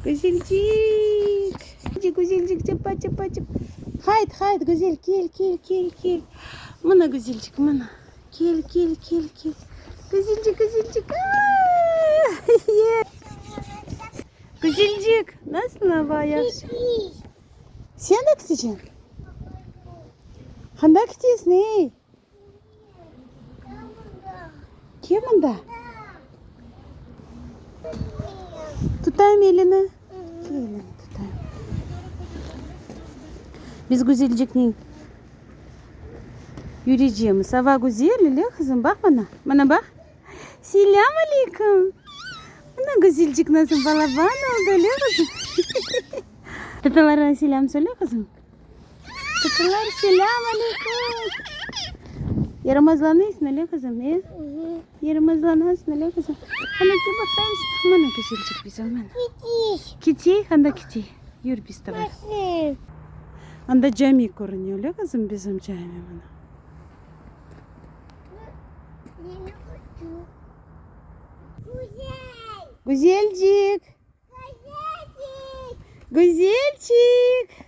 Güzelcik. Güzelcik, çapa, çapa, çapa. Hayt, hayt, güzel, kel, kel, kel, kel. Mına, güzelcik, mına. Kel, kel, kel, kel. Güzelcik, güzelcik. Güzelcik, nasıl ava yahşı? Sen de keteceñ? Qanda ketesiñ, ey? Kim mında? Tutayım elini? Elini tutayım. Biz güzelciknen yürecemiz. Ava güzel, öyle qızım? Baq mına. Mına baq. Selâm aleyküm. Mına güzelcik nasıl balaban oldı, öyle qızım? Tatalarğa selâm söyle, qızım. Tatalar, selâm aleyküm. Yaramazlanıysıñ, öyle qızım, e? Yaramazlanasıñ, öyle qızım? Qana, kel baqayım. Mına güzelcik bizim, mına. Keteyik, anda keteyik. Yür biz tabay. Anda cami körüne, öyle qızım, bizim cami, mına. Güzelcik. Güzelcik.